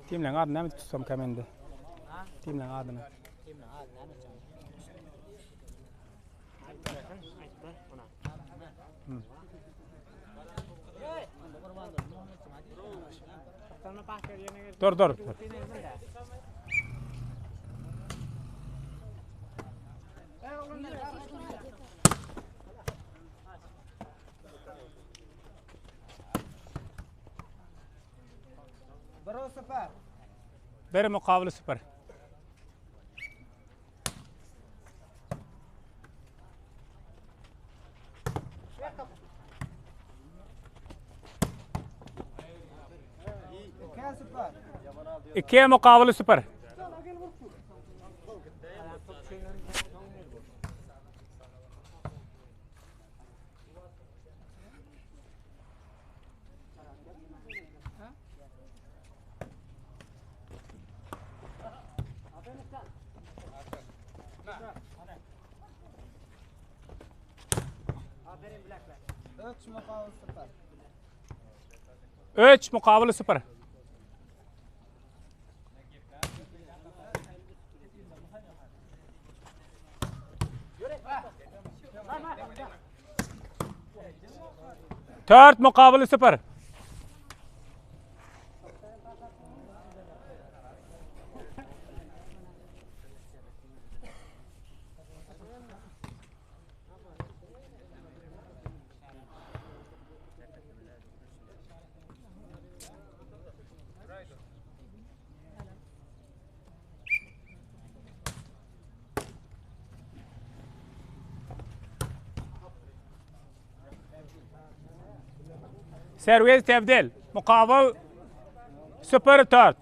Timleň adyny näme tutsam kemende? Timleň adyny. Timleň adyny näme tutsam? Dur dur dur. Bir mukabyly süper. İkiye mukabyly süper. Üç mukabyly süper. Dört mukabyly süper. Serwis tebdil. Mukabyl süper tört.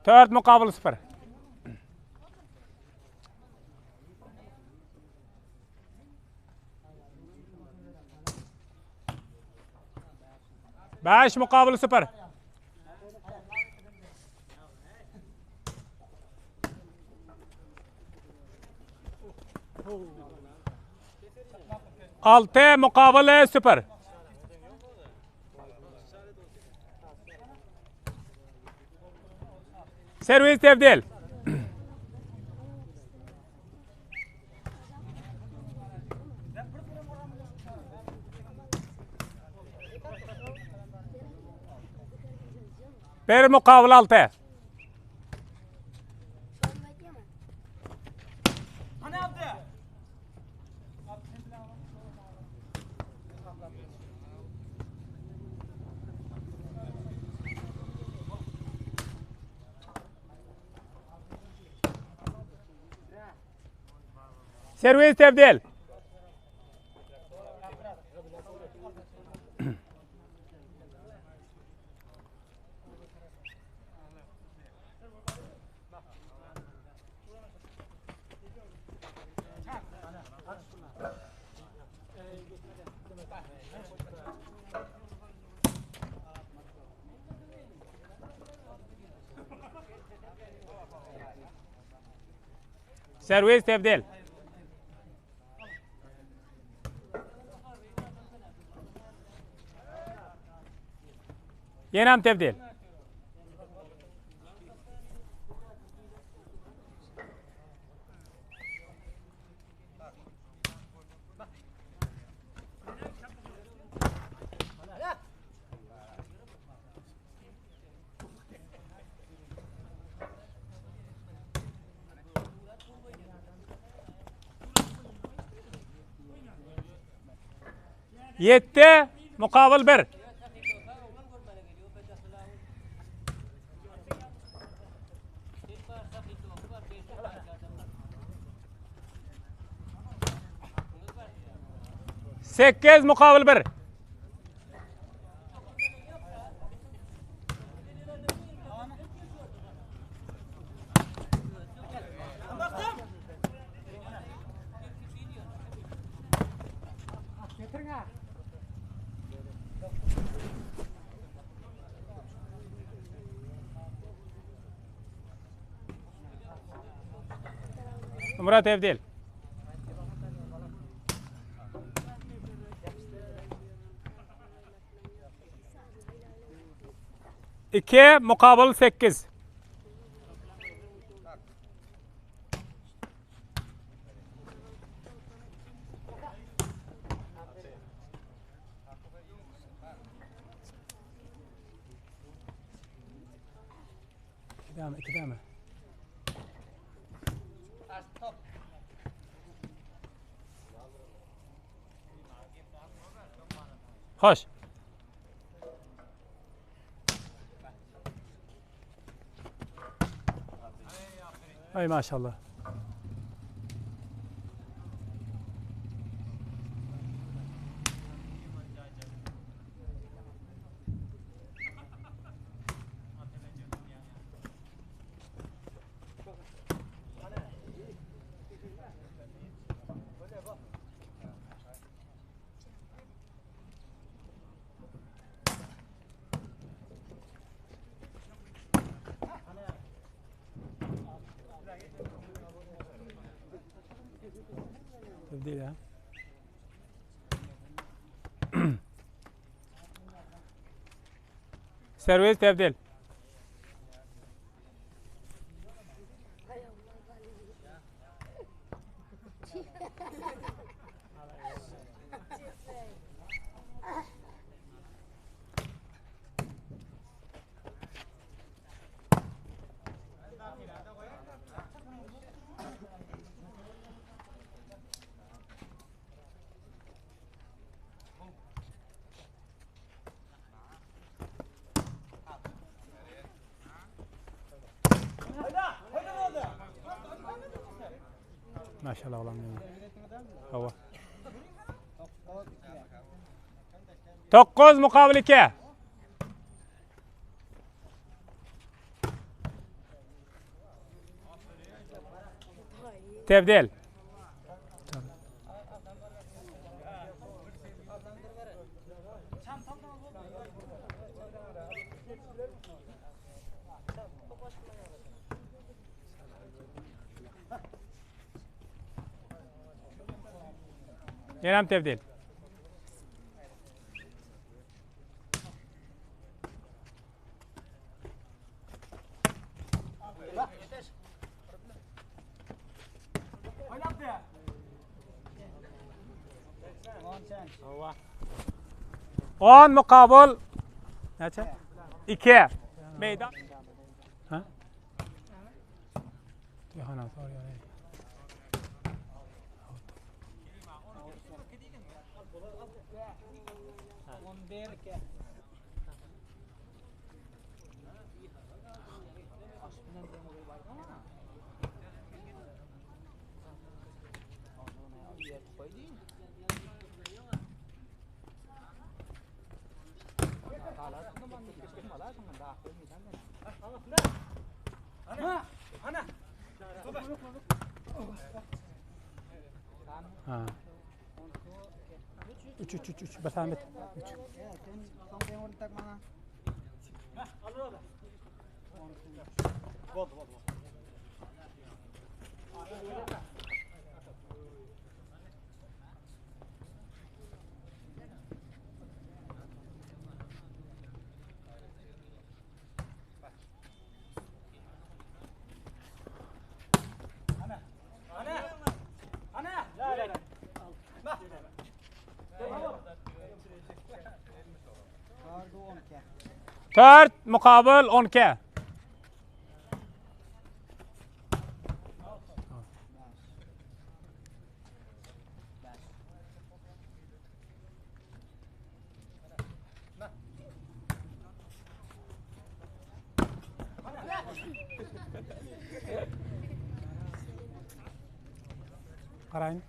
Tört mukabyl süper. Bäş mukabyl süper. Alty mukabyl süper. Serwis tebdil. Bir mukabyl alty. Serwis tebdil. Serwis tebdil. Ýenem tebdil. Ýetdi, mukabyl bir. Sekiz mukabyl bir. Murat tebdil. 2 mukabil 8. Ikidämi, ikidämi? Hoş. Ay maşallah. Tebdil ha. Servis tebdil. Maşallah oglan meniň. Hawa. 9 mukabil 2. Tebdil. Ýenem tebdil. On mukabil näçe? 2. Meýdan. Ha? Toýhana sorýar. Ha. 3 3 3 3 bir saniye. 3. 4 mukabil 12. Garaýyn.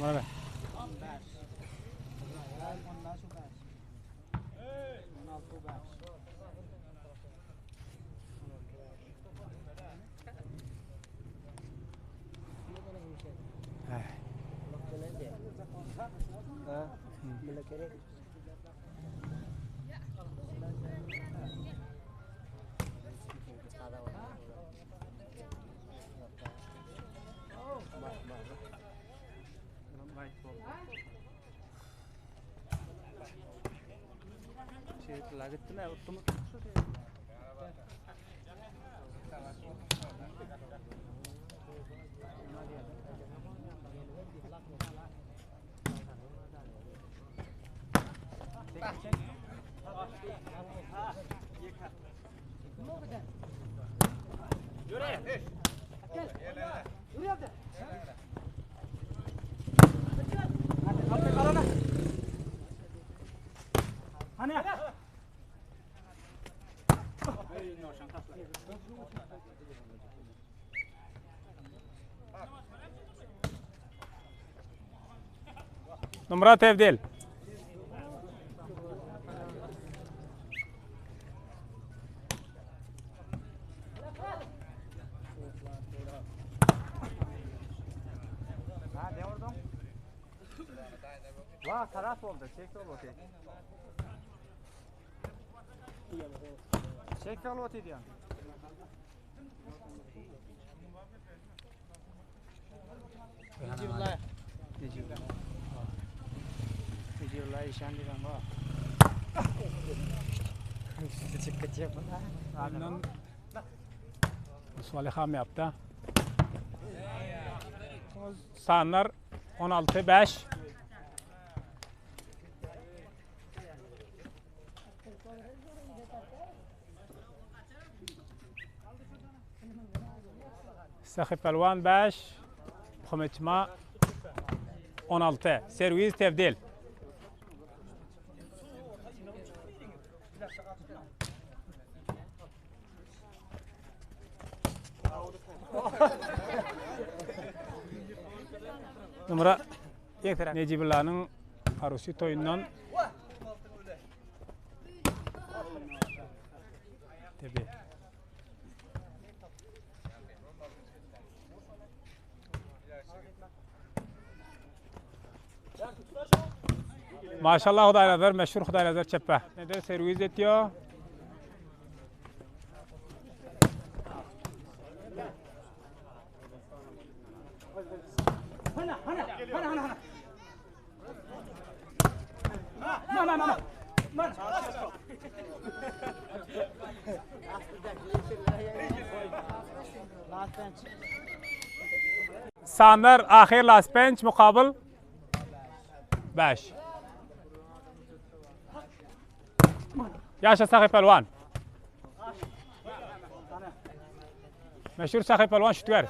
Numara be. Numara tebdil. Sualy ham yaptı. Sanlar 16 5. Sahy Pälwan 5, Muhammet Juma 16. Serwis tebdil. Numara Nejibullanyň Arusy toýundan Tebi. Maşallah Hudaýnazar, meşhur Hudaýnazar çepbe. Nede serwiz etýär. Sanlar ahyr last bench mukabyl 5. Ýaşa Sahy Pälwan. Meşhur Sahy Pälwan şütger.